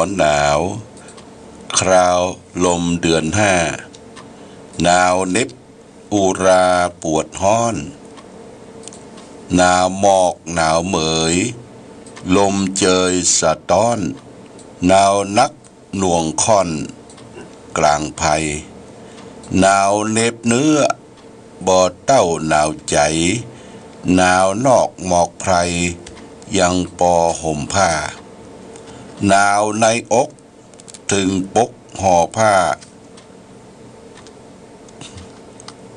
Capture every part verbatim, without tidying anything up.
อนหนาว คราวลมเดือนห้า หนาวเหน็บอุราปวดฮ้อน หนาวหมอกหนาวเหมย ลมเจยสะต๊อน หนาวนักหน่วงค่อนกลางไพร หนาวเหน็บเนื้อบ่เต้าหนาวใจ๋ หนาวนอกหมอกไพรยังปอห่มผ้า หนาวในอก เถิงปกห่อผ้า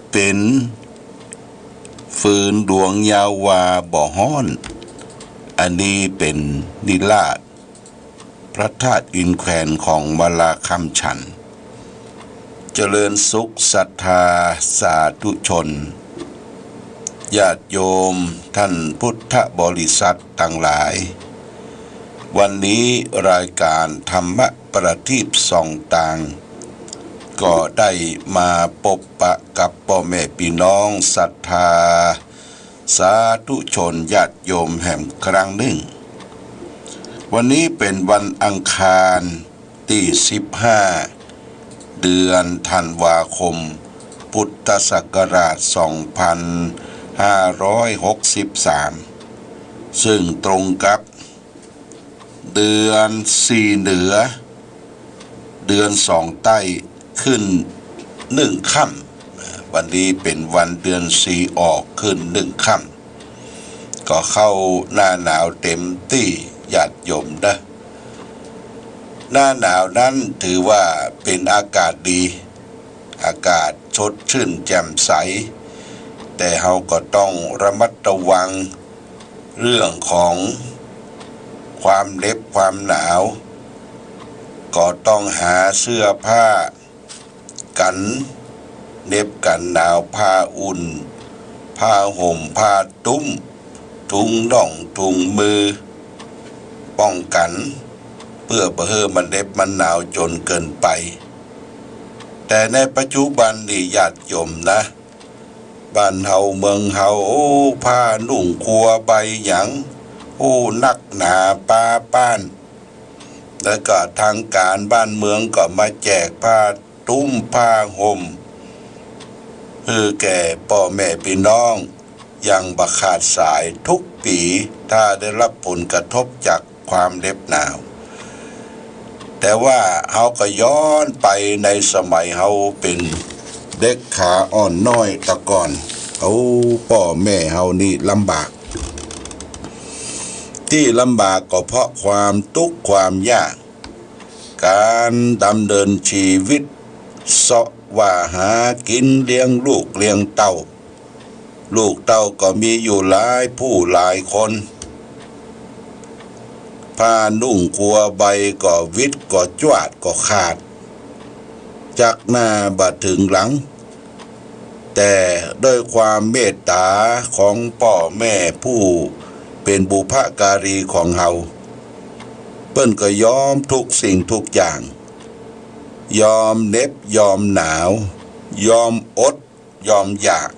เป๋นฟืนดวงยาววาบ่ฮ้อน อันนี้เป๋นนิราศพระธาตุอินแขวนของวัดละคำฉัน เจริญสุขศรัทธาสาธุชน ญาติโยมท่านพุทธบริษัทตังหลาย วันนี้รายก๋านธรรมประทีปส่องตาง ก็ได้มาปบปะกับป้อแม่ปี้น้องศรัทธาสาธุชนญาติโยมแหมครั้งนึ่ง วันนี้เป๋นวันอังคาร ตี้สิบห้า เดือนธันวาคม พุทธศักราชสองพันห้าร้อยหกสิบสาม ซึ่งตรงกับเดือนสี่เหนือ เดือนสองใต้ขึ้นนึ่งค่ำ วันนี้เป๋นวันเดือนสี่ออกขึ้นนึ่งค่ำ ก็เข้าหน้าหนาวเต๋มตี้ญาติโยมเน่อ หน้าหนาวนั้นถือว่าเป๋นอากาศดี อากาศสดชื่นแจ่มใส แต่เฮาก็ต้องระมัดระวังเรื่องของความเหน็บความหนาว ก็ต้องหาเสื้อผ้า กั๋นเหน็บกั๋นหนาว ผ้าอุ่น ผ้าห่ม ผ้าตุ้ม ถุงน่อง ถุงมือ ป้องกั๋น เปื้อบ่หื้อมันเหน็บมันหนาวจ๋นเกินไป แต่ในปัจจุบันนี่ญาติโยมนะ บ้านเฮาเมืองเฮา โอ้ ผ้านุ่งครัวใบหยัง โอ้ นักหนาปาป้าน แล้วก็ทางก๋านบ้านเมืองก็มาแจกผ้าตุ้มผ้าห่ม หื้อแก่ป้อแม่ปี้น้อง อย่างบ่ขาดสายทุกปี๋ ถ้าได้รับผลกระทบจากความเหน็บหนาว แต่ว่าเฮาก็ย้อนไปในสมัยเฮาเป๋นเด็กขาอ่อนน้อยตะก่อน โอ้ ป้อแม่เฮานี่ลำบาก ตี้ลำบากก็เพราะความตุ๊กข์ความยาก ก๋านดำเนินชีวิต เซาะว่าหากิ๋นเลี้ยงลูกเลี้ยงเต้า ลูกเต้าก็มีอยู่หลายผู้หลายคน ผ้านุ่งครัวใบก็วิดก็จวาดก็ขาด จักหน้าบ่เถิงหลัง แต่ด้วยความเมตต๋าของป้อแม่ผู้เป๋นบุพการีของเฮา เปิ้นก็ยอมทุกสิ่งทุกอย่าง ยอมเหน็บยอมหนาว ยอมอดยอมอยาก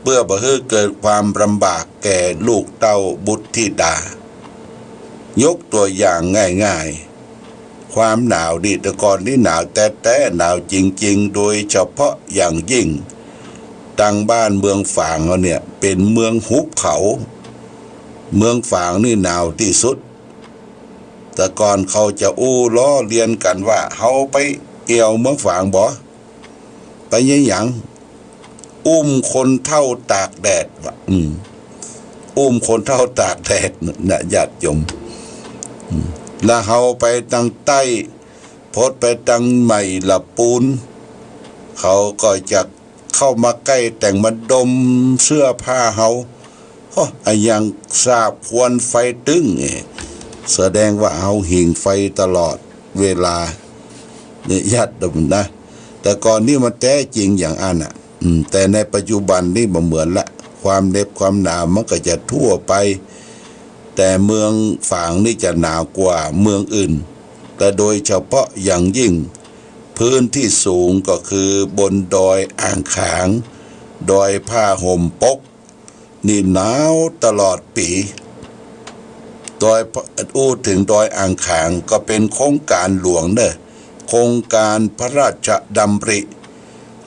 เปื้อบ่หื้อเกิดความลำบากแก่ลูกเต้าบุตรธิดา ยกตั๋วอย่างง่ายๆ ความหนาวนี่ แต่ก่อนนี่หนาวแต๊ๆ หนาวจริงๆ โดยเฉพาะอย่างยิ่ง ตางบ้านเมืองฝางเฮาเนี่ย เป๋นเมืองหุบเขา เมืองฝางนี่หนาวตี้สุด แต่ก่อนเขาจะอู้ล้อเลียนกั๋นว่า เฮาไปเอี่ยวเมืองฝางบ่ ไปเยียะหยัง อุ้มคนเฒ่าตากแดดว่ะ อืม อุ้มคนเฒ่าตากแดดนะ ญาติโยม อืม แล้วเฮาไปตางใต้ พดไปตางใหม่ละปูน เขาก็จะเข้ามาใก้แต่งมาดมเสื้อผ้าเฮา โอ้ อะหยังสาบควันไฟตึ้ง เอ๊ะ แสดงว่าเฮาหิงไฟตลอดเวลา เนี่ย ญาติโยมนะ แต่ก่อนนี่มันแต๊จริงอย่างอั้นน่ะ อืม แต่ในปัจจุบันนี่บ่เหมือนละ ความเหน็บความหนาวมันก็จะทั่วไป แต่เมืองฝางนี่จะหนาวกว่าเมืองอื่น แต่โดยเฉพาะอย่างยิ่ง พื้นที่สูงก็คือบนดอยอ่างขาง ดอยผ้าห่มปก นี่หนาวตลอดปี๋ ดอย อู้เถิงดอยอ่างขางก็เป๋นโครงก๋านหลวงเน่อ โครงก๋านพระราชดำริ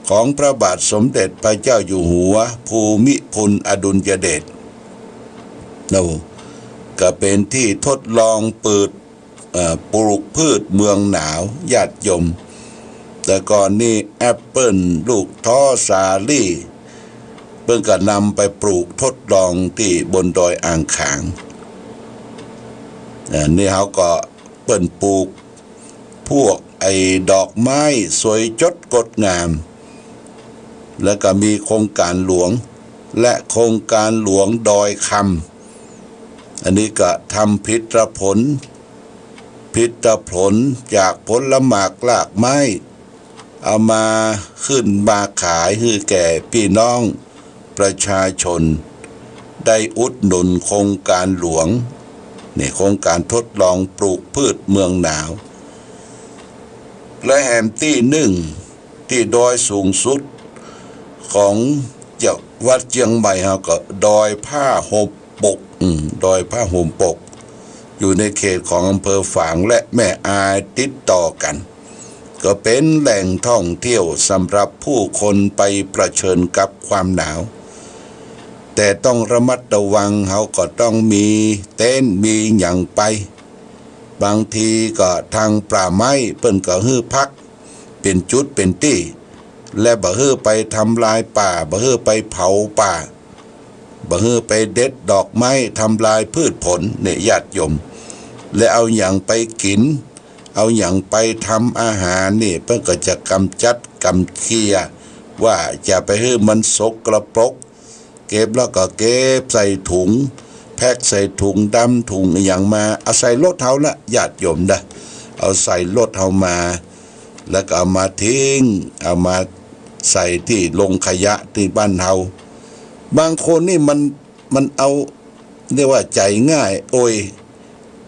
ของพระบาทสมเด็จพระเจ้าอยู่หัวภูมิพลอดุลยเดช เนาะ ก็เป๋นตี้ทดลองปลูก เอ่อ ปลูกพืชเมืองหนาว ญาติโยม แต่ก่อนนี้แอปเปิ้ล ลูกท้อ สาลี่ เปิ้นก็นำไปปลูกทดลองตี้บนดอยอ่างขาง อ่า นี่เฮาก็ เปิ้นปลูกพวกไอ้ดอกไม้สวยจดงดงาม แล้วก็มีโครงก๋านหลวง และโครงก๋านหลวงดอยคำ อันนี้ก็ทำผลิตผล ผลิตผลจากผลหมากรากไม้ เอามาขึ้นมาขายหื้อแก่ปี้น้องประชาชน ได้อุดหนุนโครงก๋านหลวง นี่โครงก๋านทดลองปลูกพืชเมืองหนาว และแหมตี้นึ่งตี้ดอยสูงสุดของจังหวัดเจียงใหม่เฮาก็ดอยผ้าห่มปก อืม ดอยผ้าห่มปก อยู่ในเขตของอำเภอฝางและแม่อายติดต่อกั๋น ก็เป๋นแหล่งท่องเที่ยวสำหรับผู้คนไปเผชิญกับความหนาว แต่ต้องระมัดระวัง เฮาก็ต้องมีเต็นท์มีหยังไป บางทีก็ตางป่าไม้เปิ้นก็หื้อพักเป๋นจุดเป๋นตี้ และบ่หื้อไปทำลายป่า บ่หื้อไปเผาป่า บ่หื้อไปเด็ดดอกไม้ทำลายพืชผลเนี่ยญาติโยม และเอาหยังไปกิ๋น เอาหยังไปทำอาหารนี่ เปิ้นก็จะกำจัดกำเคลียร์ ว่าจะไปหื้อมันสกปรก เก็บแล้วก็เก็บใส่ถุง แพ็คใส่ถุงดำถุงอะหยังมา เอาใส่รถเฮาละญาติโยมนะ เอาใส่รถเฮามา แล้วก็เอามาทิ้ง เอามาใส่ตี้โรงขยะตี้บ้านเฮา บางคนนี่มัน มันเอา เรียกว่าใจ๋ง่าย โอย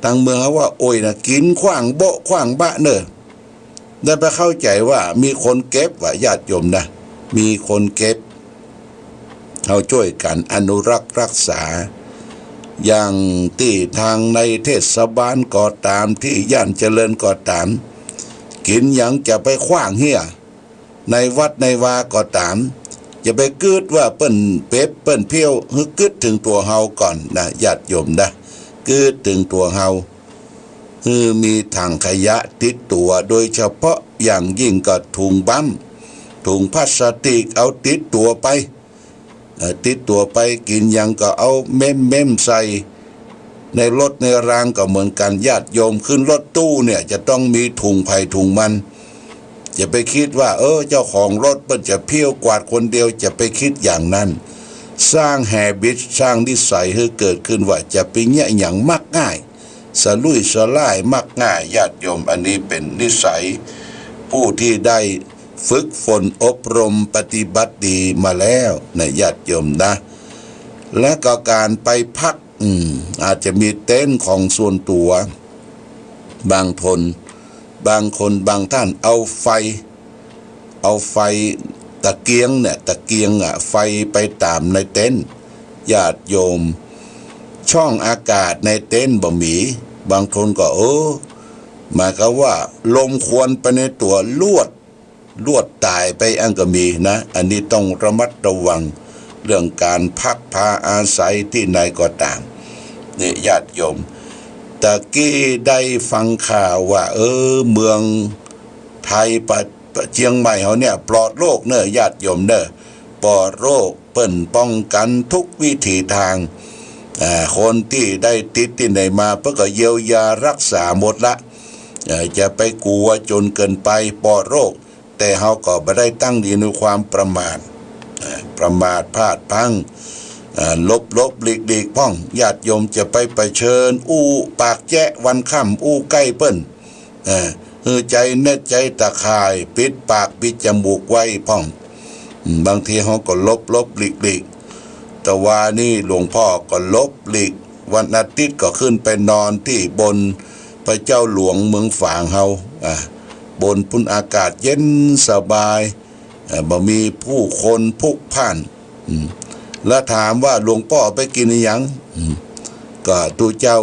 ตางเมืองเฮาว่าโอยนะ กิ๋นขว้างโบ๊ะขว้างบะเน่อ ได้ไปเข้าใจ๋ว่ามีคนเก็บว่าญาติโยมนะ มีคนเก็บ เฮาจ้วยกั๋นอนุรักษ์รักษา อย่างตี้ตางในเทศบาลก็ต๋าม ตี้ย่านเจริญก็ต๋าม กิ๋นหยังจะไปขว้างเหี้ย ในวัดในวาก็ต๋าม จะไปกึ๊ดว่าเปิ้นเก็บเปิ้นเผี้ยว หื้อกึ๊ดเถิงตั๋วเฮาก่อนนะญาติโยมนะ กึ๊ดเถิงตั๋วเฮา หื้อมีถังขยะติดตั๋ว โดยเฉพาะอย่างยิ่งก็ถุงบั้ม ถุงพลาสติกเอาติดตั๋วไป เอ่อ ติดตั๋วไป กิ๋นหยังก็เอาเม้มๆ ใส่ในรถในรางก็เหมือนกั๋น ญาติโยม ขึ้นรถตู้เนี่ยจะต้องมีถุงใผถุงมัน จะไปกึ๊ดว่า เออ เจ้าของรถเปิ้นจะเผี้ยวกวาดคนเดียว จะไปกึ๊ดอย่างนั้น สร้างแฮบิต สร้างนิสัยหื้อเกิดขึ้นว่าจะไปเยียะหยังมักง่าย สะลุ่ยสะล่ายมักง่าย ญาติโยม อันนี้เป๋นนิสัยผู้ตี้ได้ฝึกฝนอบรมปฏิบัติดีมาแล้วนะญาติโยมนะ และก็ก๋านไปพัก อืม อาจจะมีเต็นท์ของส่วนตั๋ว บางคน บางคนบางท่านเอาไฟ เอาไฟตะเกียงเนี่ย ตะเกียงอะ ไฟไปต๋ามในเต็นท์ ญาติโยม ช่องอากาศในเต็นท์บ่มี บางคนก็ เออ หมายความว่าลมควันไปในตั๋วลวด ลวดต๋ายไปอั้นก็มีนะ อันนี้ต้องระมัดระวังเรื่องก๋านพักพาอาศัยตี้ไหนก็ต๋าม นี่ญาติโยม ตะกี้ได้ฟังข่าวว่า เออ เมืองไทย ปะ เจียงใหม่เฮาเนี่ยปลอดโรคเน่อญาติโยมเน่อ ปลอดโรค เปิ้นป้องกั๋นทุกวิถีตาง อ่า คนตี้ได้ติดตี้ไหนมาเปิ้นก็เยียวยารักษาหมดละ เอ่อ จะไปกั๋วจ๋นเกินไป ปลอดโรค แต่เฮาก็บ่ได้ตั้งอยู่ในความประมาท อ่า ประมาทพลาดพลั้ง อ่า หลบๆ หลีกๆ พ่อง ญาติโยมจะไปเผชิญอู้ปากแจ๊ะวันค่ำอู้ใก้เปิ้น เออ หื้อใจ๋เน็ดใจ๋ตะข่าย ปิดปากปิดจมูกไว้พ่อง อืม บางทีเฮาก็หลบๆ หลีกๆ ตะวานี้หลวงป้อก็หลบหลีก วันอาทิตย์ก็ขึ้นไปนอนตี้บนพระเจ้าหลวงเมืองฝางเฮา อ่า บนปุ้นอากาศเย็นสบาย เอ่อ บ่มีผู้คนพลุกพล่าน อืม แล้วถามว่าหลวงป้อไปกิ๋นอะหยัง อืม ก็ตุ๊เจ้า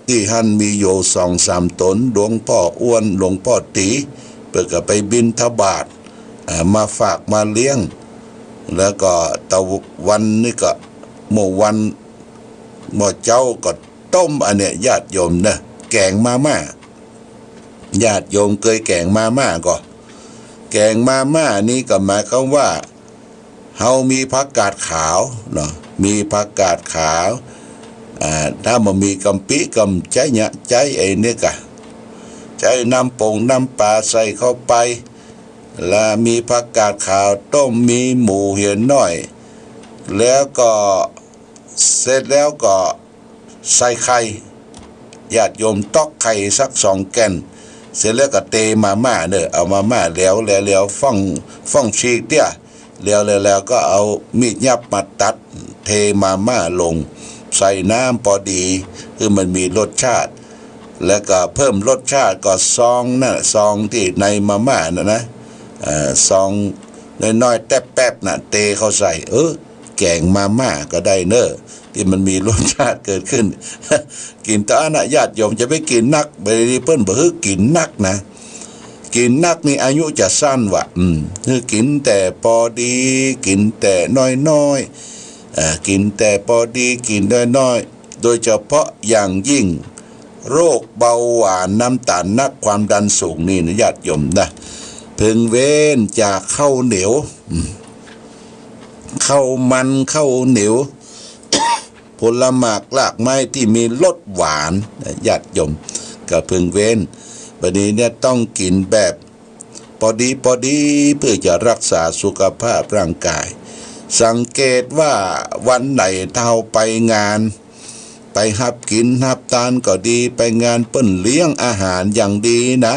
ตี้หั้นมีอยู่สองสามต๋น หลวงป้ออ้วน หลวงป้อตี๋ เปิ้นก็ไปบิณฑบาต อ่า มาฝากมาเลี้ยง แล้วก็ตะวันนี้ก็ เมื่อวัน เมื่อเจ๊าก็ต้มอันเนี้ย ญาติโยมเนาะ แก๋งมาม่า ญาติโยมเกยแก๋งมาม่าก่อ แก๋งมาม่านี่ก็หมายความว่า เฮามีผักกาดขาวเนาะ มีผักกาดขาว อ่า ถ้าบ่มีกำปิ๊กำใจ๊เนาะ ใจ๊ไอ้นี่ก่ะ ใจ๊น้ำปงน้ำปลาใส่เข้าไป แล้วมีผักกาดขาวต้ม มีหมูหัวน้อย แล้วก็ เสร็จแล้วก็ใส่ไข่ ญาติโยมตอกไข่สักสองแก่น เสร็จแล้วก็เตมาม่าเนาะ เอามาม่าแหลวๆ แหลวๆ ฝ่อง ฝ่องฉีกเตี้ย แหลวๆ แล้วก็เอามีดหยับมาตัด เทมาม่าลง ใส่น้ำปอดี คือมันมีรสชาติ แล้วก็เพิ่มรสชาติก็ซองนั่นน่ะ ซองตี้ในมาม่านั่นนะ เอ่อ ซองน้อยๆ แต๊บๆ น่ะ เตเข้าใส่ เออ แก๋งมาม่าก็ได้เนาะ ตี้มันมีรสชาติเกิดขึ้น กิ๋นเต้าอั้นน่ะ ญาติโยมจะไปกิ๋นนัก บ่ดี เปิ้นบ่หื้อกิ๋นนักนะ กิ๋นนักนี่อายุจะสั้นว่ะ อืม หื้อกิ๋นแต่ปอดี กิ๋นแต่น้อยๆ เอ่อ กิ๋นแต่ปอดี กิ๋นน้อยๆ โดยเฉพาะอย่างยิ่ง โรคเบาหวาน น้ำตาลนัก ความดันสูงนี่นะ ญาติโยมนะ พึงเว้นจากข้าวเหนียว อืม ข้าวมัน ข้าวเหนียว ผลหมากรากไม้ตี้มีรสหวาน ญาติโยม ก็พึงเว้น บ่ดีเนี่ยต้องกิ๋นแบบ ปอดีปอดี เพื่อจะรักษาสุขภาพร่างกาย สังเกตว่าวันไหนถ้าเฮาไปงาน ไปฮับกิ๋นฮับตานก็ดี ไปงานเปิ้นเลี้ยงอาหารอย่างดีนะ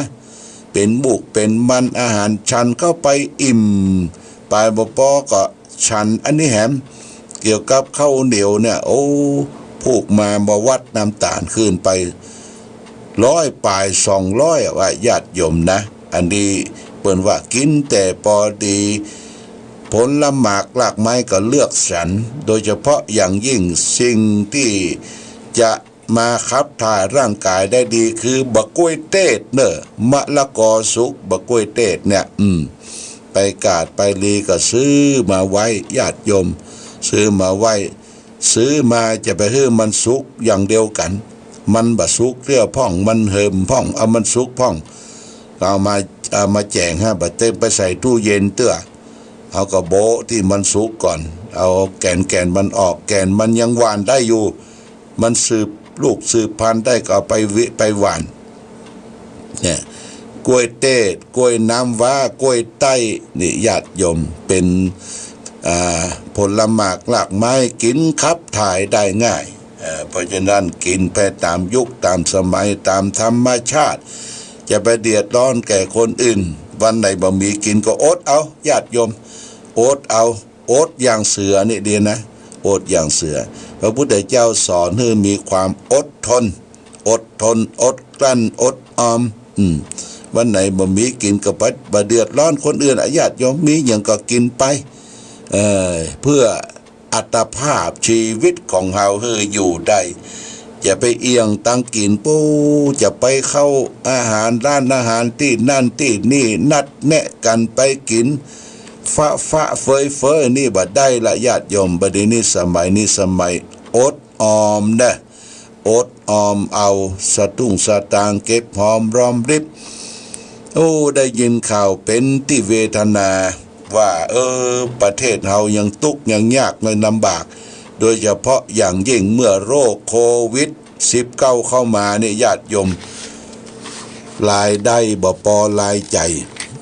เป๋นบุกเป๋นมัน อาหารฉันเข้าไปอิ่ม ไปบ่ปอก็ฉันอันนี้แหม เกี่ยวกับข้าวเหนียวเนี่ย โอ้ พูกมาบ่วัดน้ำตาลขึ้นไป ร้อยป๋ายสองร้อยอะว่าญาติโยมนะ อันนี้เปิ้นว่ากิ๋นแต่ปอดี ผลหมากรากไม้ก็เลือกสรร โดยเฉพาะอย่างยิ่งสิ่งตี้จะมาขับถ่ายร่างกายได้ดีคือบ่ากล้วยเตดเนาะ มะละกอสุก บ่ากล้วยเตดเนี่ย อืม ไปกาดไปลีก็ซื้อมาไว้ ญาติโยม ซื้อมาไว้ ซื้อมาจะไปหื้อมันสุกอย่างเดียวกั๋น มันบ่สุกเตื้อพ่อง มันเหิมพ่อง เอามันสุกพ่อง เอามา เอามาแจ๋งฮะ บ่าเต๊งไปใส่ตู้เย็นเตื้อ เฮาก็โบะตี้มันสุกก่อน เอาแก่น แก่นมันออก แก่นมันยังหว่านได้อยู่ มันสืบลูกสืบพันธุ์ได้ก็เอาไปวิ ไปหว่าน เนี่ย กล้วยเตด กล้วยน้ำว้า กล้วยไต้ นี่ญาติโยม เป๋น อ่า ผลหมากรากไม้กิ๋นขับถ่ายได้ง่าย เอ่อ เพราะฉะนั้นกิ๋นไปต๋ามยุคต๋ามสมัยต๋ามธรรมชาติ จะไปเดือดร้อนแก่คนอื่น วันไหนบ่มีกิ๋นก็อดเอา ญาติโยม อดเอา อดอย่างเสือนี่ดีนะ อดอย่างเสือ พระพุทธเจ้าสอนหื้อมีความอดทน อดทน อดกลั้น อดออม อืม วันไหนบ่มีกิ๋นก็ไป บ่เดือดร้อนคนอื่นอะ ญาติโยม มีหยังก็กิ๋นไป เอ่อ เพื่ออัตภาพชีวิตของเฮาหื้ออยู่ได้ อย่าไปเอี่ยงตังกิ๋น ปู๊ จะไปเข้าอาหาร ร้านอาหารตี้นั่นตี้นี่ นัดแนะกั๋นไปกิ๋น ฟะฟะเฟยเฟย นี่บ่ได้ละ ญาติโยม บ่ดี นี่สมัย นี่สมัยอดออมนะ อดออมเอาสตุ้งสตางค์เก็บหอมรอมริบ โอ้ ได้ยินข่าวเป๋นตี้เวทนาว่า เออ ประเทศเฮายังตุ๊กข์ยังยากยังลำบาก โดยเฉพาะอย่างยิ่งเมื่อโรคโควิดสิบเก้าเข้ามาเนี่ย ญาติโยม รายได้บ่ปอรายจ่าย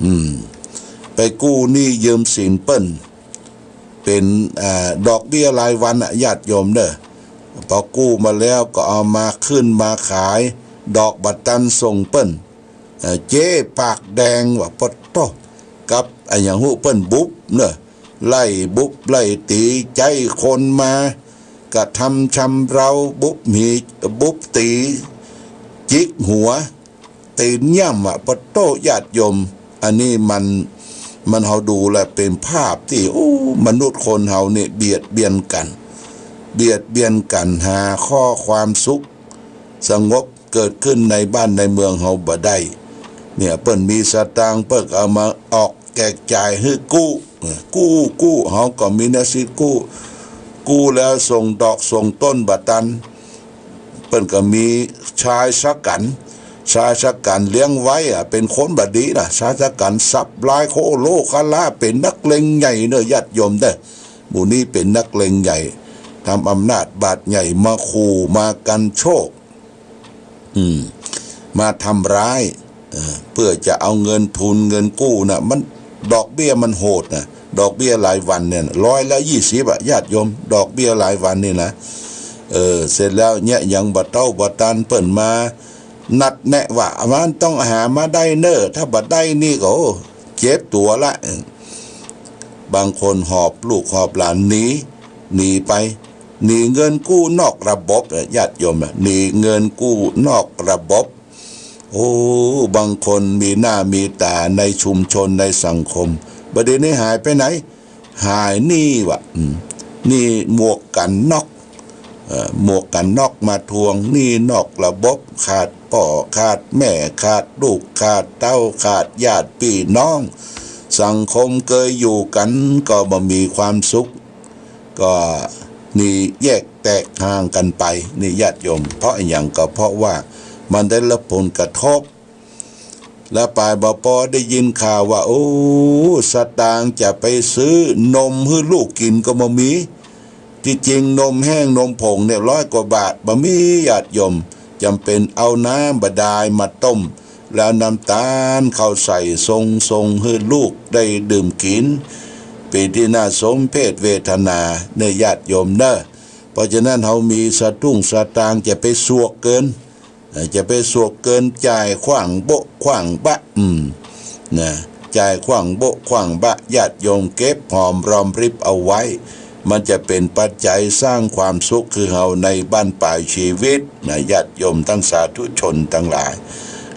อืม ไปกู้หนี้ยืมสินเปิ้น เป๋น อ่า ดอกเบี้ยรายวันอะ ญาติโยมเนาะ ปอกู้มาแล้วก็เอามาขึ้นมาขาย ดอกบ่ตันส่งเปิ้น เอ่อ เจ๊ปากแดงว่า ปะโต้ กับอะหยังฮู้ เปิ้นบุบเนาะ ไล่บุบไล่ตี๋ ใจ๊คนมากระทำชำเรา บุบหี บุบตี๋ จิกหัว ตี๋นย่ำอะ ปะโต้ ญาติโยม อันนี้มัน มันเฮาดูแล้วเป๋นภาพตี้ โอ้ มนุษย์คนเฮานี่เบียดเบียนกั๋น เบียดเบียนกั๋น หาข้อความสุข สงบเกิดขึ้นในบ้านในเมืองเฮาบ่ได้ เนี่ย เปิ้นมีสตางค์เปิ้นก็เอามาออกแจกจ่ายหื้อกู้ กู้ กู้ เฮาก็มีแนวสิกู้ กู้แล้วส่งดอกส่งต้นบ่ตัน เปิ้นก็มีชายชะกั๋น ชายชะกั๋นเลี้ยงไว้อะ เป๋นคนบ่ดีนะ ชายชะกั๋นสับลายโคโลคาลา เป๋นนักเลงใหญ่เน่อ ญาติโยมเน่อ หมู่นี้เป๋นนักเลงใหญ่ ทำอำนาจบาตรใหญ่ มาขู่ มากันโชค อืม มาทำร้าย เออ เปื้อจะเอาเงินทุนเงินกู้น่ะ มันดอกเบี้ยมันโหดน่ะ ดอกเบี้ยรายวันเนี่ย ร้อยละยี่สิบอะ ญาติโยม ดอกเบี้ยรายวันนี่นะ เออ เสร็จแล้วเนี่ยยังบ่เต๊าบ่ตัน เปิ้นมานัดแนะว่า มันต้องหามาได้เน่อ ถ้าบ่ได้นี่ก็ โอ้ เจ็บตั๋วละ บางคนหอบลูกหอบหลานหนี หนีไป หนีเงินกู้นอกระบบอะ ญาติโยมอะ หนีเงินกู้นอกระบบ โอ้ บางคนมีหน้ามีต๋าในชุมชนในสังคม บ่าเดี่ยวนี้หายไปไหน หายหนี้ว่ะ อืม หนี้หมวกกั๋นน็อก เอ่อ หมวกกั๋นน็อกมาทวง หนี้นอกระบบ ขาดป้อขาดแม่ ขาดลูกขาดเต้า ขาดญาติปี้น้อง สังคมเกยอยู่กั๋นก็บ่มีความสุข ก็นี่แยกแตกห่างกั๋นไป นี่ญาติโยม เพราะอะหยัง ก็เพราะว่ามันได้รับผลกระทบ แล้วป๋ายบ่ปอได้ยินข่าวว่า โอ้ สตางค์จะไปซื้อนมหื้อลูกกิ๋นก็บ่มี ตี้จริงนมแห้งนมผงเนี่ยร้อยกว่าบาท บ่มี ญาติโยม จ๋ำเป๋นเอาน้ำบ่าดาลมาต้ม แล้วน้ำต๋าลเข้าใส่ ส่ง ส่งหื้อลูกได้ดื่มกิ๋น เป๋นตี้น่าสมเพชเวทนาเน่อ ญาติโยมเน่อ เพราะฉะนั้นเฮามีสตุ้งสตางค์จะไปสวกเกิน เอ่อ จะไปสวกเกิน จ่ายขว้างโบ๊ะขว้างบะ อืม นะ จ่ายขว้างโบ๊ะขว้างบะ ญาติโยมเก็บหอมรอมริบเอาไว้ มันจะเป๋นปัจจัยสร้างความสุขหื้อเฮาในบั้นปลายชีวิตนะ ญาติโยมตังสาธุชนตังหลาย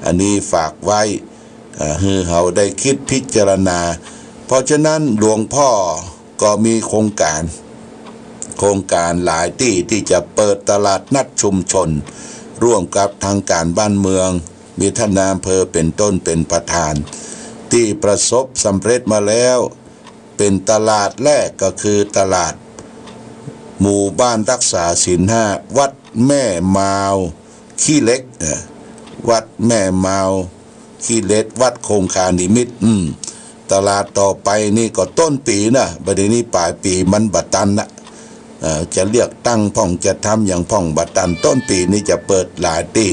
อันนี้ฝากไว้ อ่า หื้อเฮาได้กึ๊ดพิจารณา เพราะฉะนั้นหลวงพ่อก็มีโครงก๋าน โครงก๋านหลายตี้ตี้จะเปิดตลาดนัดชุมชน ร่วมกับทางก๋านบ้านเมือง มีต้านนายอำเภอเป๋นต้นเป๋นประธาน ตี้ประสบสำเร็จมาแล้ว เป๋นตลาดแรกก็คือตลาดหมู่บ้านรักษาศีลห้า วัดแม่มาวขี้เหล็ก เอ่อ วัดแม่มาวขี้เหล็ก วัดคงคานิมิตร อืม ตลาดต่อไปนี่ก็ต้นปี๋นะ บ่าเดี่ยวนี้ป๋ายปี๋มันบ่ตันนะ เอ่อ จะเลือกตั้งพ่อง จะทำหยังพ่องบ่ตัน ต้นปี๋นี่จะเปิดหลายตี้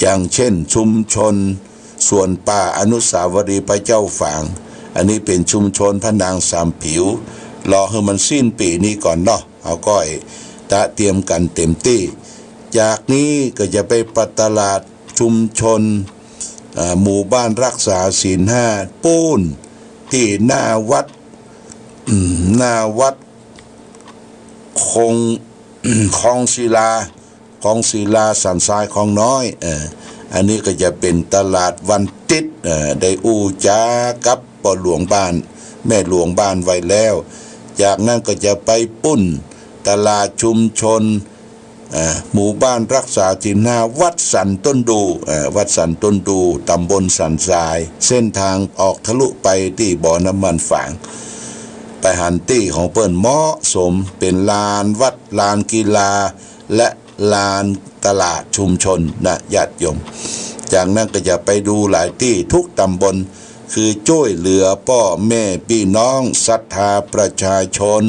อย่างเช่นชุมชนสวนป่าอนุสาวรีย์พระเจ้าฝาง อันนี้เป๋นชุมชนพระนางสามผิว รอหื้อมันสิ้นปี๋นี้ก่อนเนาะ เฮาก็ตระเตรียมกั๋นเต๋มตี้ จากนี้ก็จะไปเปิดตลาดชุมชน อ่า หมู่บ้านรักษาศีลห้าปู๊น ตี้หน้าวัด อืม หน้าวัดคง คลองศิลา คลองศิลาสันทรายคลองน้อย เอ่อ อันนี้ก็จะเป๋นตลาดวันติ๊ด เอ่อ ได้อู้จ๋ากับป้อหลวงบ้าน แม่หลวงบ้านไว้แล้ว จากนั้นก็จะไปปู๊นตลาดชุมชน อ่า หมู่บ้านรักษาศีลห้า วัดสันต้นดู อ่า วัดสันต้นดู ตำบลสันทราย เส้นทางออกทะลุไปตี้บ่อน้ำมันฝาง ไปหันตี้ของเปิ้นเหมาะสม เป๋นลานวัด ลานกีฬา และลานตลาดชุมชนนะ ญาติโยม จากนั้นก็จะไปดูหลายตี้ กู้ตำบล คือจ้วยเหลือป้อแม่ปี้น้องศรัทธาประชาชน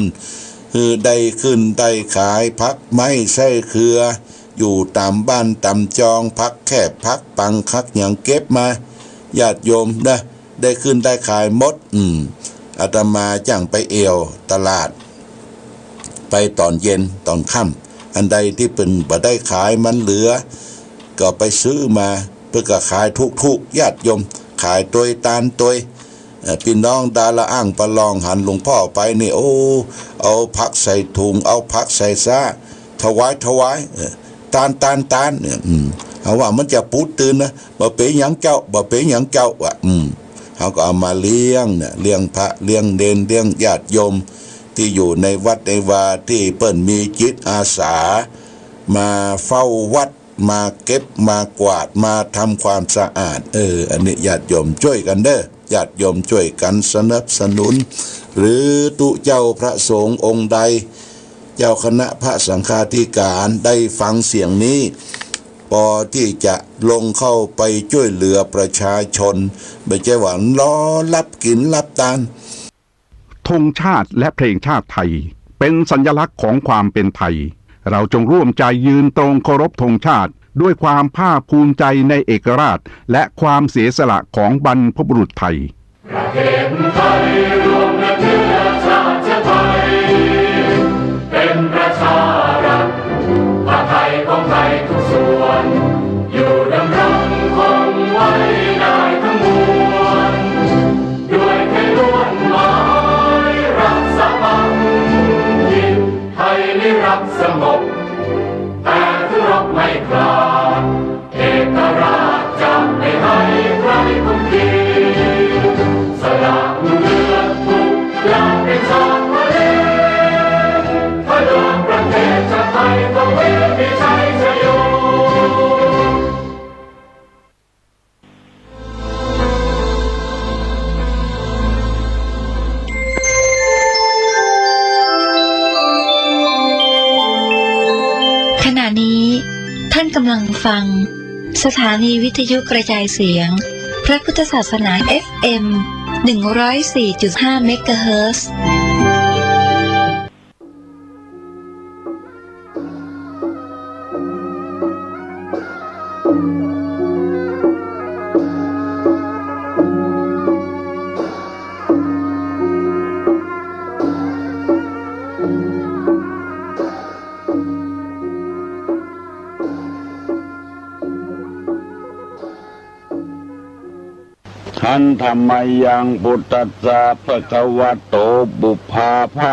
หื้อได้ขึ้นได้ขาย ผักไม้ไส้เครือ อยู่ต๋ามบ้านต๋ามจอง ผักแคบ ผักปัง ผักหยังเก็บมา ญาติโยมนะ ได้ขึ้นได้ขายหมด อืม อาตมาจั่งไปเอี่ยวตลาด ไปต๋อนเย็นต๋อนค่ำ อันใดตี้เปิ้นบ่ได้ขายมันเหลือ ก็ไปซื้อมา เปิ้นก็ขายถูกๆ ญาติโยม ขายตวยตานตวย เอ่อ ปี้น้องดาราอ้างประลองหันหลวงพ่อไปนี่ โอ้ เอาผักใส่ถุง เอาผักใส่ซ้า ถวาย ถวาย เอ่อ ตาน ตาน ตาน เนี่ย อืม เฮาว่ามันจะปูดตื่นนะ บ่เป๋นหยังเจ้า บ่เป๋นหยังเจ้า อ่ะ อืม เฮาก็เอามาเลี้ยงเนี่ย เลี้ยงพระ เลี้ยงเณร เลี้ยงญาติโยม ตี้อยู่ในวัดในวา ตี้เปิ้นมีจิตอาสา มาเฝ้าวัด มาเก็บ มากวาด มาทำความสะอาด เออ อันนี้ญาติโยมจ้วยกั๋นเน่อ ญาติโยมจ้วยกั๋นสนับสนุน หรือตุ๊เจ้าพระสงฆ์องค์ใด เจ้าคณะพระสังฆาธิการได้ฟังเสียงนี้ ปอตี้จะลงเข้าไปจ้วยเหลือประชาชน บ่ใจ้ว่ารอฮับกิ๋นฮับตาน ธงชาติและเพลงชาติไทย เป็นสัญลักษณ์ของความเป็นไทย เราจงร่วมใจยืนตรงเคารพธงชาติ ด้วยความภาคภูมิใจในเอกราช และความเสียสละของบรรพบุรุษไทย ประเทศไทยรวมและเชื้อชาติไทย เป็นประชารัฐ ผ้าไทยของไทยทุกส่วน อยู่ดำรงคงไว้ได้ทั้งมวล ด้วยไทยล้วนหมายรักสามัคคี ไทยนิรักสงบ แต่ถึงรบไม่กล้า เอกราชจะไม่ให้ใครคุมขีด สละเลือดทุกอย่างเป็นชาติทะเล เพื่อประเทศชาติไทยต้องมีชัยชโย ขณะนี้ท่านกำลังฟังสถานีวิทยุกระจายเสียงพระพุทธศาสนา เอฟเอ็ม หนึ่งร้อยสี่จุดห้า เมกะเฮิรตซ์ หันธะ มะยัง พุทธัสสะ ภะคะวะโต ปุพพะ ภะ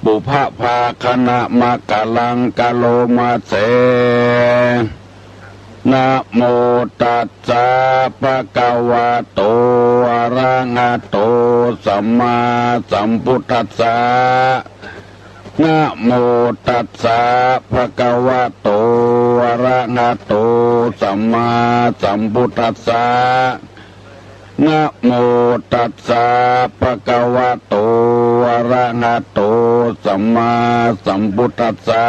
ปุพพะ ภาคะนะมะกะลัง กะโรมะเส นะโมตัสสะ ภะคะวะโต อะระหะโต สัมมาสัมพุทธัสสะ นะโมตัสสะ ภะคะวะโต อะระหะโต สัมมาสัมพุทธัสสะ นะโมตัสสะ ภะคะวะโต อะระหะโต สัมมาสัมพุทธัสสะ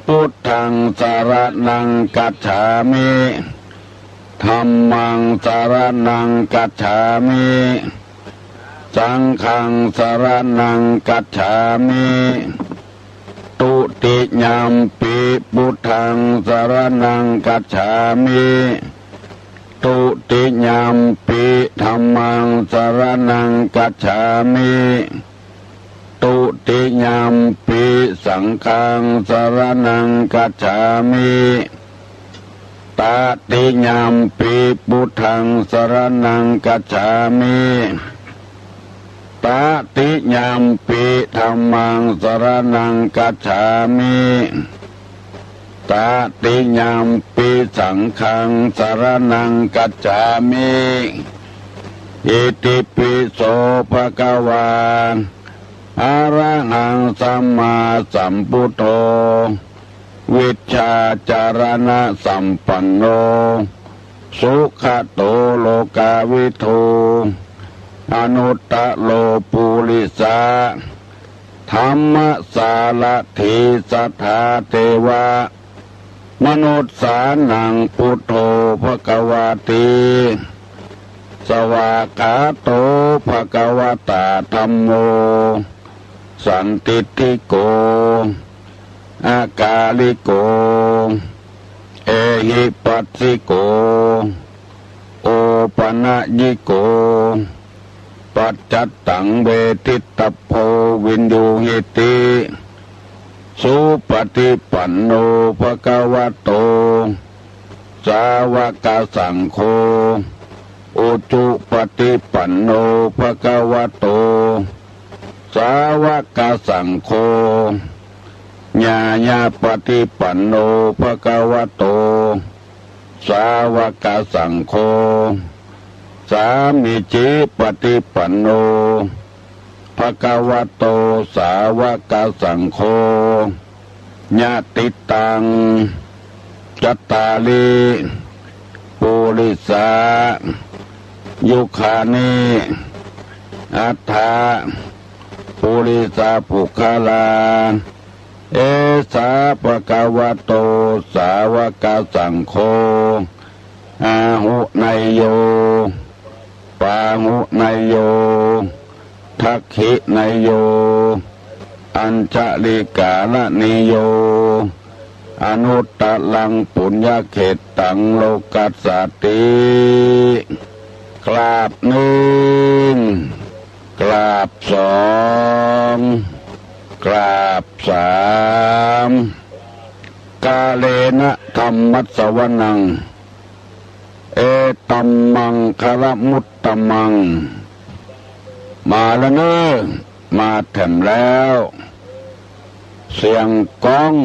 พุทธัง สะระณัง คัจฉามิ ธัมมัง สะระณัง คัจฉามิ สังฆัง สะระณัง คัจฉามิ ตุติยัมปิ พุทธัง สะระณัง คัจฉามิ ตุติยัมปิ ธัมมัง สะระณัง คัจฉามิ ตุติยัมปิ สังฆัง สะระณัง คัจฉามิ ตติยัมปิ พุทธัง สะระณัง คัจฉามิ ตติยัมปิ ธัมมัง สะระณัง คัจฉามิ ตติยัมปิ สังฆัง สะระณัง คัจฉามิ อิติปิโส ภะคะวา อะระหัง สัมมาสัมพุทโธ วิชชาจารณะสัมปันโน สุขะโต โลกาวิทู อนุตตะโร ปุริสะ ธัมมะสารถี สัทธา เทวะ มนุสสานัง พุทโธ ภะคะวาติ สวากขาโต ภะคะวะตา ธัมโม สันทิฏฐิโก อากาลิโก เอหิปัสสิโก โอปะนะยิโก ปัจจัตตัง เวทิตตัพโพ วินยูหิติ สุปะฏิปันโน ภะคะวะโต สาวะกะสังโฆ อุจุปะฏิปันโน ภะคะวะโต สาวะกะสังโฆ ญาญาปะฏิปันโน ภะคะวะโต สาวะกะสังโฆ สามีจิปะฏิปันโน ภะคะวะโต สาวะกะสังโฆ ยะติตัง จัตตาริ ปุริสา ยุคคานิ อัฏฐะ ปุริสา ปุคคลา เอสา ภะคะวะโต สาวกสังโฆ อาหุเนยโย ปาหุเนยโย ทักขิเนยโย อัญชลิกาลเนยโย อนุตตรังปุญญเขตตัง โลกัสสาติ กราบนึ่ง กราบสอง กราบสาม กาเลนะธัมมัสสวนัง เอตัมมังคะละมุตตะมัง มาแล้วเน่อ มาแถมแล้ว เสียงก้อง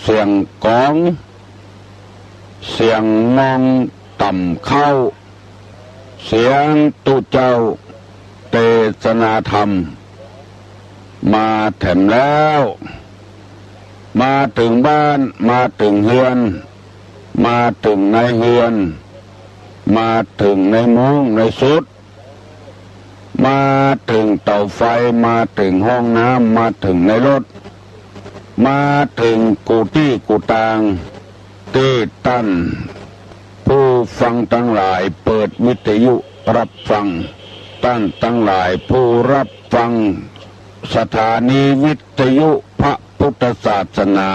เสียงก๋อง เสียงงองต่ำเข้า เสียงตุ๊เจ้าเตสนาธรรม มาแถมแล้ว มาเถิงบ้าน มาเถิงเฮือน มาเถิงในเฮือน มาเถิงในมุ้งในสุด มาเถิงเต๋าไฟ มาเถิงห้องน้ำ มาเถิงในรถ มาเถิงกู้ตี้กู้ตาง ตี้ต้านผู้ฟังตังหลายเปิดวิทยุฮับฟัง ต้านตังหลายผู้ฮับฟังสถานีวิทยุพระพุทธศาสนา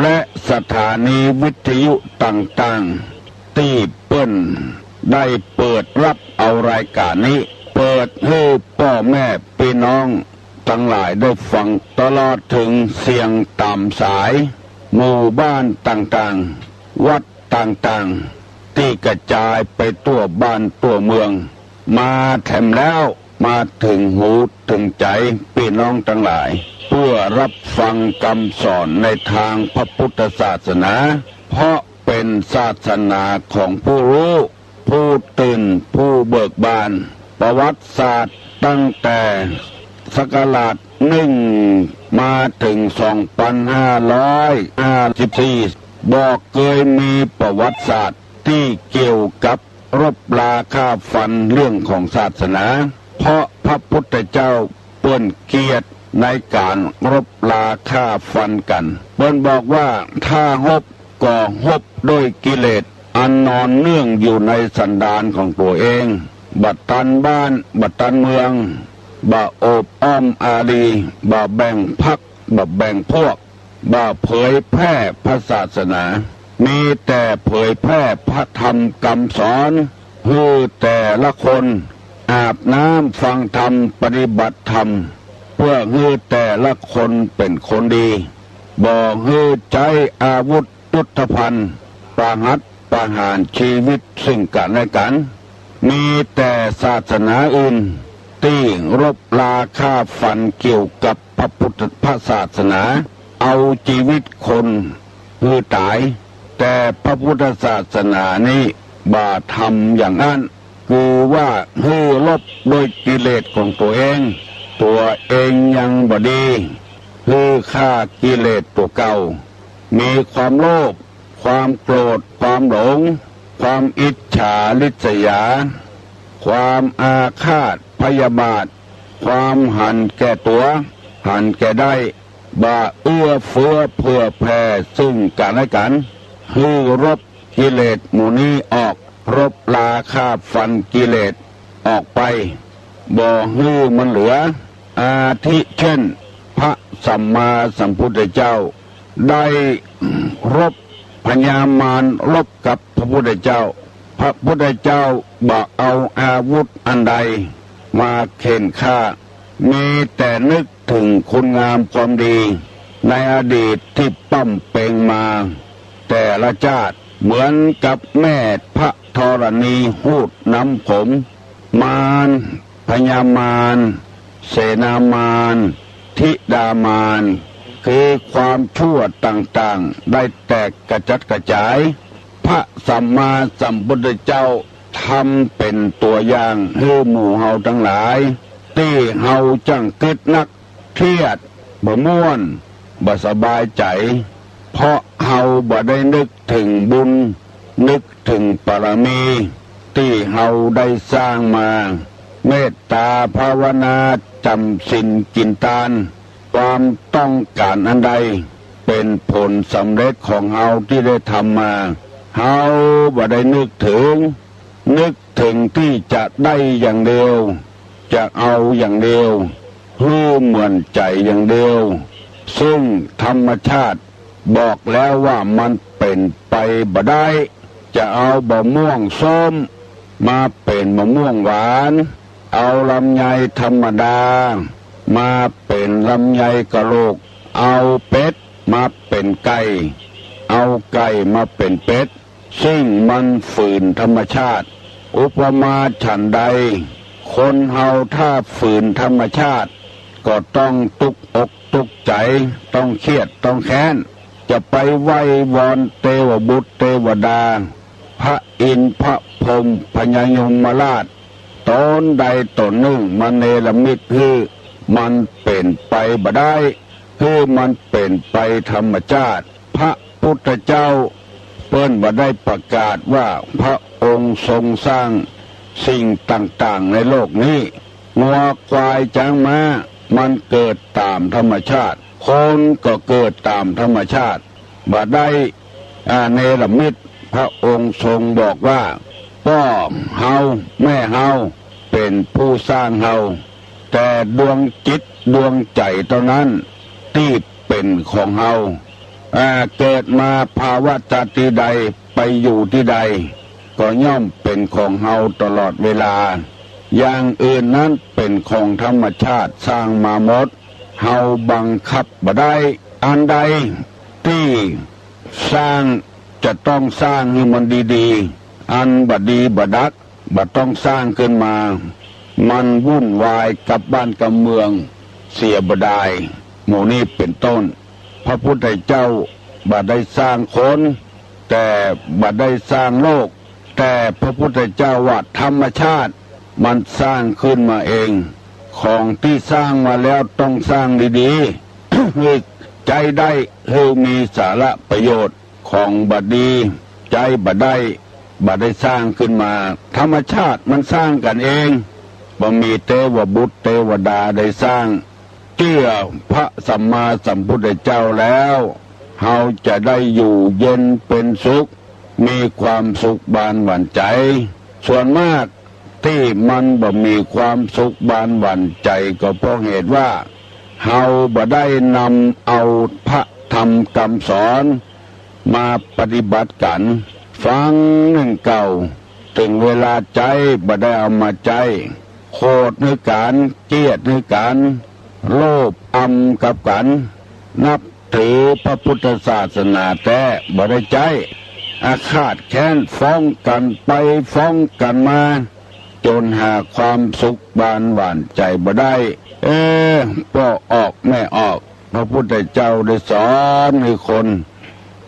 และสถานีวิทยุต่างๆ ตี้เปิ้นได้เปิดฮับเอารายก๋านนี้ เปิดหื้อป้อแม่ปี้น้องตังหลายได้ฟัง ตลอดเถิงเสียงต๋ามสาย หมู่บ้านต่างๆ วัดต่างๆ ตี้กระจายไปทั่วบ้านทั่วเมือง มาแถมแล้ว มาเถิงหูเถิงใจ๋ปี้น้องตังหลาย เปื้อฮับฟังกำสอนในตางพระพุทธศาสนา เพราะเป๋นศาสนาของผู้ฮู้ ผู้ตื่น ผู้เบิกบาน ประวัติศาสตร์ตั้งแต่ศักราชนึ่งมาเถิงสองปันห้าร้อยห้าสิบสี่ บ่เกยมีประวัติศาสตร์ตี้เกี่ยวกับ รบราฆ่าฟันเรื่องของศาสนา เพราะพระพุทธเจ้าเปิ้นเกียรติในก๋านรบราฆ่าฟันกั๋น เปิ้นบอกว่าถ้าฮบก็ฮบด้วยกิเลสอันนอนเนื่องอยู่ในสันดานของตั๋วเอง บ่ตันบ้าน บ่ตันเมือง บ่โอบอ้อมอารี บ่แบ่งพรรค บ่แบ่งพวก บ่เผยแพร่พระศาสนา มีแต่เผยแพร่พระธรรมกำสอน หื้อแต่ละคนอาบน้ำฟังธรรมปฏิบัติธรรม เปื้อหื้อแต่ละคนเป๋นคนดี บ่หื้อใจ๊อาวุธยุทโธภัณฑ์ ประหัตประหารจีวิตซึ่งกั๋นและกั๋น มีแต่ศาสนาอื่นตี้รบราฆ่าฟันเกี่ยวกับพระพุทธ พระศาสนา เอาจีวิตคนหื้อต๋าย แต่พระพุทธศาสนานี้บ่ทำอย่างอั้น คือว่าหื้อรบโดยกิเลสของตั๋วเอง ตั๋วเองยังบ่ดี หื้อฆ่ากิเลสตั๋วเก่า มีความโลภ ความโกรธ ความหลง ความอิจฉาริษยา ความอาฆาตพยาบาท ความหันแก่ตั๋ว หันแก่ได้ บ่เอื้อเฟื้อเผื่อแผ่ซึ่งกั๋นและกั๋น หื้อรบกิเลสหมู่นี้ออก รบราฆ่าฟันกิเลสออกไป บ่หื้อมันเหลือ อาทิเช่น พระสัมมาสัมพุทธเจ้า ได้รบพญามาร รบกับพระพุทธเจ้า พระพุทธเจ้าบ่เอาอาวุธอันใดมาเข่นฆ่า มีแต่นึกเถิงคุณงามความดีในอดีตตี้ปล้ำเป๋งมาแต่ละจาติ เหมือนกับแม่พระธรณีฮูดน้ำขม มาร พญามาร เสนามาร ธิดามาร คือความชั่วต่างๆ ได้แตกกระจัดกระจาย พระสัมมาสัมพุทธเจ้าทำเป๋นตั๋วอย่างหื้อหมู่เฮาตังหลาย ตี้เฮาจั้งกึ๊ดนัก เครียด บ่ม่วน บ่สบายใจ๋ เพราะเฮาบ่ได้นึกเถิงบุญ นึกเถิงบารมีตี้เฮาได้สร้างมา เมตตาภาวนา จ๋ำศีลกิ๋นตาน ความต้องก๋านอันใดเป๋นผลสำเร็จของเฮาตี้ได้ทำมา เฮาบ่ได้นึกเถิง นึกเถิงตี้จะได้อย่างเดียว จะเอาอย่างเดียว หื้อเหมือนใจ๋อย่างเดียว ซึ่งธรรมชาติบอกแล้วว่ามันเป๋นไปบ่ได้ จะเอามะม่วงส้มมาเป๋นมะม่วงหวาน เอาลำไยธรรมดามาเป๋นลำไยกะโหลก เอาเป็ดมาเป๋นไก่ เอาไก่มาเป๋นเป็ด ซึ่งมันฝืนธรรมชาติ อุปมาฉันใด คนเฮาถ้าฝืนธรรมชาติ ก็ต้องตุ๊กอกตุ๊กใจ๋ ต้องเครียดต้องแค้น จะไปไหว้วอนเตวบุตรเตวดา พระอินทร์พระพรหมพญายมราช ต๋นใดต๋นนึ่งมาเนรมิตหื้อ มันเป๋นไปบ่ได้ หื้อมันเป๋นไปธรรมชาติ พระพุทธเจ้าเปิ้นบ่ได้ประกาศว่าพระองค์ทรงสร้างสิ่งต่างๆ ในโลกนี้ งัวควายจ๊างม้ามันเกิดต๋ามธรรมชาติ คนก็เกิดต๋ามธรรมชาติ บ่ได้ อ่า เนรมิต พระองค์ทรงบอกว่า ป้อเฮาแม่เฮาเป๋นผู้สร้างเฮา แต่ดวงจิตดวงใจ๋เต้านั้นตี้เป๋นของเฮา อ่า เกิดมาภาวะชาติใด ไปอยู่ตี้ใด ก็ย่อมเป๋นของเฮาตลอดเวลา อย่างอื่นนั้นเป๋นของธรรมชาติสร้างมาหมด เฮาบังคับบ่ได้ อันใดตี้สร้างจะต้องสร้างหื้อมันดีๆ อันบ่ดีบ่ดัก บ่ต้องสร้างขึ้นมา มันวุ่นวายกับบ้านกับเมืองเสียบ่ดาย หมู่นี้เป๋นต้น พระพุทธเจ้าบ่ได้สร้างคน แต่บ่ได้สร้างโลก แต่พระพุทธเจ้าว่าธรรมชาติมันสร้างขึ้นมาเอง ของตี้สร้างมาแล้วต้องสร้างดีๆ หื้อใจ๊ได้ หื้อมีสาระประโยชน์ ของบ่ดีใจ๊บ่ได้ บ่ได้สร้างขึ้นมา ธรรมชาติมันสร้างกั๋นเอง บ่มีเตวบุตรเตวดาได้สร้าง เจื้อพระสัมมาสัมพุทธเจ้าแล้ว เฮาจะได้อยู่เย็นเป๋นสุข มีความสุขบานหวั่นใจ๋ ส่วนมากตี้มันบ่มีความสุขบานหวั่นใจ๋ ก็เพราะเหตุว่า เฮาบ่ได้นำเอาพระธรรมกำสอนมาปฏิบัติกั๋น ฟังนึ่งเก้า เถิงเวลาใจ๊บ่ได้เอามาใจ๊ โขดหื้อกั๋น เคียดหื้อกั๋น โลภอำกับกั๋น นับถือพระพุทธศาสนาแต๊บ่ได้ใจ๊ อาฆาตแค้นฟ้องกั๋นไปฟ้องกั๋นมา จ๋นหาความสุขบานหวั่นใจ๋บ่ได้ เออ ป้อออกแม่ออก พระพุทธเจ้าได้สอนหื้อคน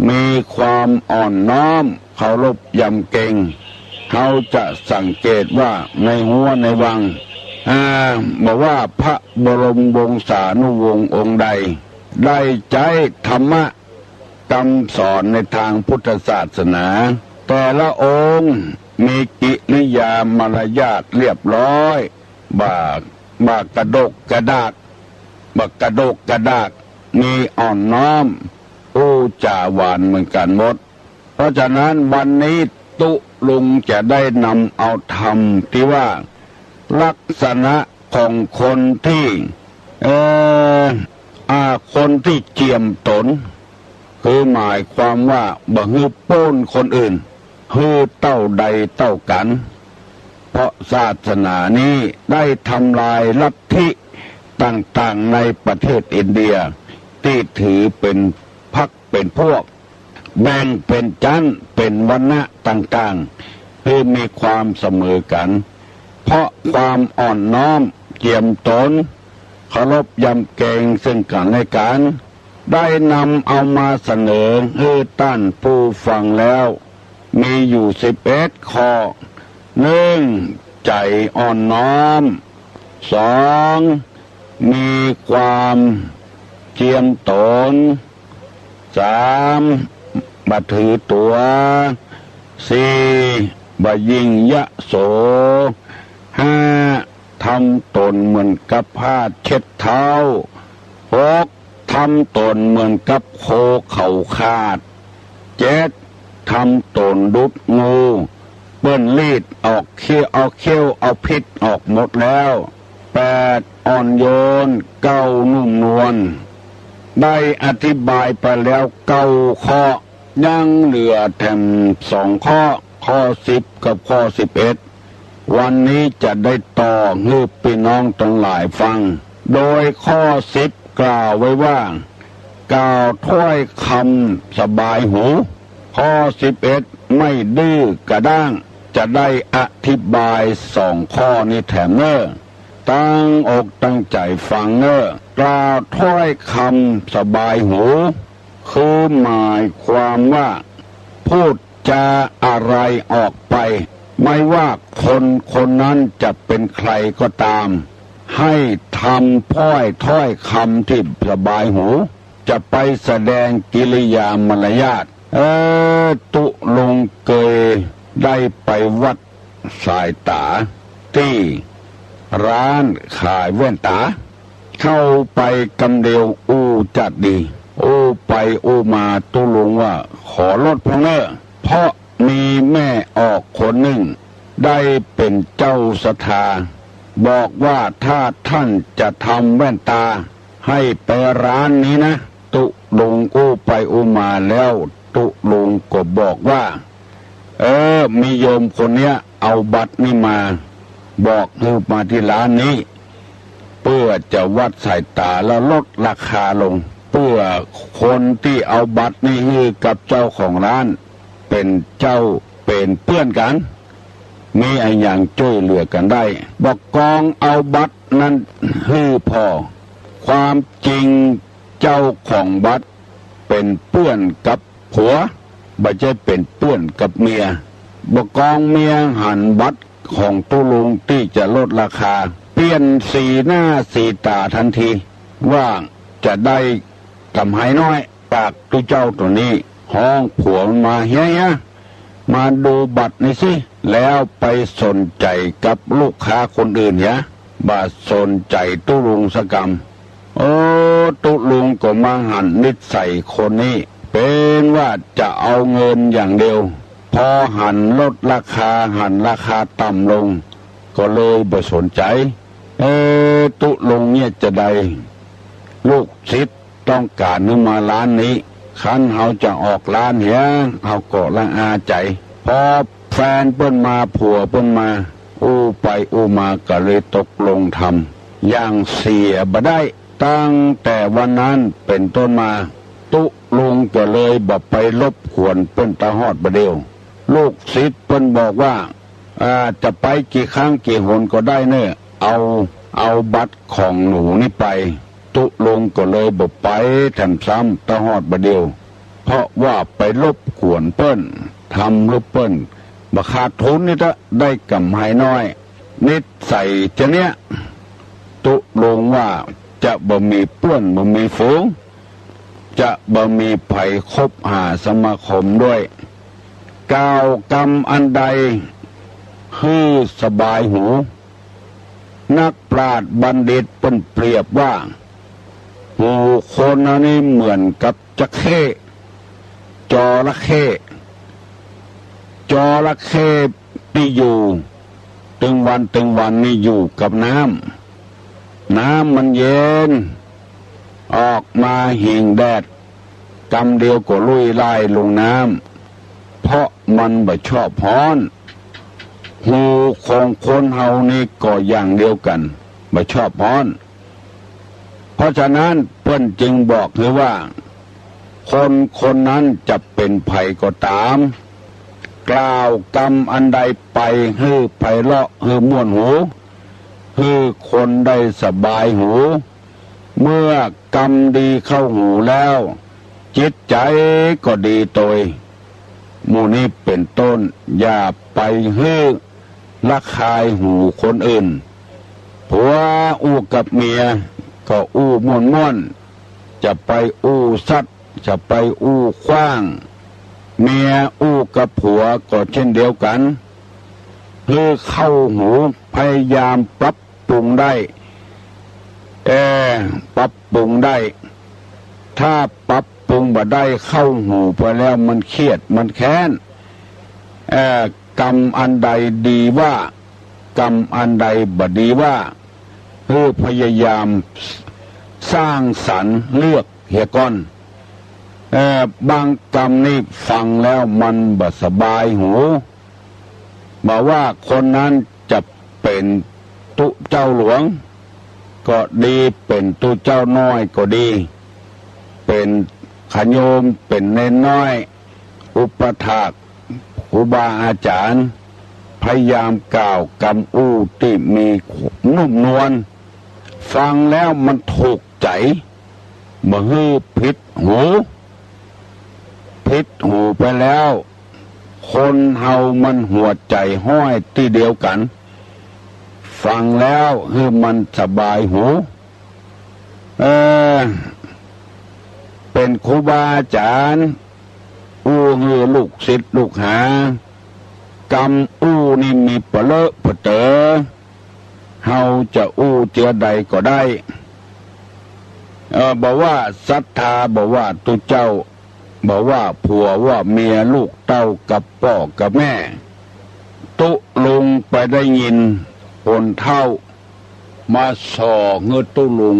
มีความอ่อนน้อม เคารพยำเกรง เฮาจะสังเกตว่าในฮั้วในวัง อ่า บ่ว่าพระบรมวงศานุวงศ์องค์ใด ได้ใจ๊ธรรมะกำสอนในตางพุทธศาสนา แต่ละองค์มีกิริยามารยาทเรียบร้อย บ่า บ่ากระดกกระดาก บ่ากระดกกระดาก มีอ่อนน้อม อู้จ๋าหวานเหมือนกั๋นหมด เพราะฉะนั้นวันนี้ตุ๊ลุงจะได้นำเอาธรรมตี้ว่า ลักษณะของคนตี้ เอ่อ อ่า คนตี้เจียมต๋น คือหมายความว่าบ่หื้อโป้นคนอื่น หื้อเต้าใดเต้ากั๋น เพราะศาสนานี้ได้ทำลายลัทธิต่างๆ ในประเทศอินเดีย ตี้ถือเป๋นพรรคเป๋นพวก แบ่งเป๋นชั้นเป๋นวรรณะต่างๆ หื้อมีความเสมอกั๋น เพราะความอ่อนน้อมเจียมต๋น เคารพยำเกรงซึ่งกั๋นและกั๋น ได้นำเอามาเสนอหื้อต้านผู้ฟังแล้ว มีอยู่สิบเอ็ดข้อ นึ่ง ใจ๋อ่อนน้อม สอง มีความเจียมต๋น สาม บ่ถือตั๋ว สี่ บ่ยิ่งยโส ห้า ทำต๋นเหมือนกับผ้าเช็ดเท้า หก ทำต๋นเหมือนกับโคเขาขาด เจ็ด ทำต๋นดุจงู เปิ้นลีดออกเขี้ยว เอาเขี้ยวเอาพิษออกหมดแล้ว แปด อ่อนโยน เก้า นุ่มนวล ได้อธิบายไปแล้วเก้าข้อ ยังเหลือแถมสองข้อ ข้อสิบกับข้อสิบเอ็ด วันนี้จะได้ต่อหื้อปี้น้องตังหลายฟัง โดยข้อสิบกล่าวไว้ว่า กล่าวถ้อยคำสบายหู ข้อสิบเอ็ด ไม่ดื้อกระด้าง จะได้อธิบายสองข้อนี้แถมเน่อ ตั้งอกตั้งใจ๋ฟังเน่อ กล่าวถ้อยคำสบายหู คือหมายความว่า พูดจาอะไรออกไป ไม่ว่าคนคนนั้นจะเป็นใครก็ตาม ให้ทำพ้อยถ้อยคำที่สบายหู จะไปแสดงกิริยามารยาท เออ ตุ๊ลุงเกยได้ไปวัดสายต๋า ตี้ร้านขายแว่นต๋า เข้าไปกำเดียวอู้จัดดี อู้ไปอู้มาตุ๊ลุงว่า ขอลดพ่องเน่อ เพราะมีแม่ออกคนนึ่ง ได้เป๋นเจ้าศรัทธา บอกว่าถ้าท่านจะทำแว่นต๋า ให้ไปร้านนี้นะ ตุ๊ลุงอู้ไปอู้มาแล้ว ตุ๊ลุงก็บอกว่า เออ มีโยมคนเนี้ยเอาบัตรนี่มา บอกหื้อมาตี้ร้านนี้ เปื้อจะวัดสายต๋าแล้วลดราคาลง เปื้อคนตี้เอาบัตรนี้หื้อกับเจ้าของร้าน เป๋นเจ้าเป๋นเปื้อนกั๋น มีอะหยังจ้วยเหลือกั๋นได้ บ่ากองเอาบัตรนั้นหื้อผ่อ ความจริงเจ้าของบัตรเป๋นเปื้อนกับผัว บ่ใจ้เป๋นเปื้อนกับเมีย บ่ากองเมียหันบัตรของตุ๊ลุงตี้จะลดราคา เปลี่ยนสีหน้าสีต๋าตันที ว่าจะได้ก๋ำไรน้อย จากตุ๊เจ้าตั๋วนี้ ฮ้องผัวมันมา เฮีย เฮีย มาดูบัตรนี่สิ แล้วไปสนใจ๋กับลูกค้าคนอื่นเหีย บ่าสนใจ๋ตุ๊ลุงสักกำ โอ้ ตุ๊ลุงก็มาหันนิสัยคนนี้ เป๋นว่าจะเอาเงินอย่างเดียว พอหันลดราคา หันราคาต่ำลง ก็เลยบ่สนใจ๋ เออ ตุ๊ลุงเนี่ยจะใด ลูกศิษย์ต้องก๋านหื้อมาร้านนี้ คันเฮาจะออกร้านเหีย เฮาก็ละอาใจ๋ พอแฟนเปิ้นมา ผัวเปิ้นมา อู้ไปอู้มาก็เลยตกลงทำ อย่างเสียบ่ได้ ตั้งแต่วันนั้นเป๋นต้นมา ตุ๊ลุงก็เลยบ่ไปรบกวนเปิ้นตะฮอดบ่าเดี่ยว ลูกศิษย์เปิ้นบอกว่า อ่า จะไปกี่ครั้งกี่หนก็ได้เน่อ เอา เอาบัตรของหนูนี่ไป ตุ๊ลุงก็เลยบ่ไปแถมซ้ำตะฮอดบ่าเดี่ยว เพราะว่าไปรบกวนเปิ้น ทำหื้อเปิ้นบ่ขาดทุนนี่เต๊อะ ได้ก๋ำไรน้อย นิสัยจะเนี้ย ตุ๊ลุงว่าจะบ่มีเปื้อนบ่มีฝูง จะบ่มีใผคบหาสมาคมด้วย กล่าวกำอันใดหื้อสบายหู นักปราชญ์บัณฑิตเปิ้นเปรียบว่า หูคนอันนี้เหมือนกับจระเข้ จระเข้ จระเข้ตี้อยู่ตึงวันตึงวันนี่อยู่กับน้ำ น้ำมันเย็น ออกมาหิงแดด กำเดียวก็ลุยล่ายลงน้ำ เพราะมันบ่ชอบฮ้อน หูของคนเฮานี่ก็อย่างเดียวกั๋น บ่ชอบฮ้อน เพราะฉะนั้นเปิ้นจึงบอกหื้อว่า คนคนนั้นจะเป๋นใผก็ต๋าม กล่าวกำอันใดไปหื้อไพเราะ หื้อม่วนหู หื้อคนได้สบายหู เมื่อกำดีเข้าหูแล้ว จิตใจ๋ก็ดีโตย หมู่นี้เป๋นต้น อย่าไปหื้อระคายหูคนอื่น ผัวอู้กับเมียก็อู้ม่วนๆ จะไปอู้สัตว์ จะไปอู้ขว้าง เมียอู้กับผัวก็เช่นเดียวกั๋น หื้อเข้าหู พยายามปรับปรุงได้ เอ่อ ปรับปรุงได้ ถ้าปรับปรุงบ่ได้ เข้าหูไปแล้วมันเครียดมันแค้น เอ่อ กำอันใดดีว่า กำอันใดบ่ดีว่า หื้อพยายามสร้างสรรค์เลือกเหียก่อน เอ่อ บางกำนี่ฟังแล้วมันบ่สบายหู บ่ว่าคนนั้นจะเป๋นตุ๊เจ้าหลวงก็ดี เป๋นตุ๊เจ้าน้อยก็ดี เป๋นขะโยม เป๋นเณรน้อย อุปัฏฐากครูบาอาจ๋ารย์ พยายามกล่าวกำอู้ตี้มีนุ่มนวล ฟังแล้วมันถูกใจ๋ บ่หื้อผิดหู ผิดหูไปแล้ว คนเฮามันหัวใจ๋ห้อยตี้เดียวกั๋น ฟังแล้วหื้อมันสบายหู เอ่อ เป๋นครูบาอาจ๋ารย์ อู้หื้อลูกศิษย์ลูกหา กำอู้นี่มีปะเลอะปะเต๋อ เฮาจะอู้เจือใดก็ได้ เอ่อ บ่ว่าศรัทธา บ่ว่าตุ๊เจ้า บ่ว่าผัวว่าเมีย ลูกเต้ากับป้อกับแม่ ตุ๊ลุงไปได้ยินคนเฒ่ามาส่อหื้อตุ๊ลุง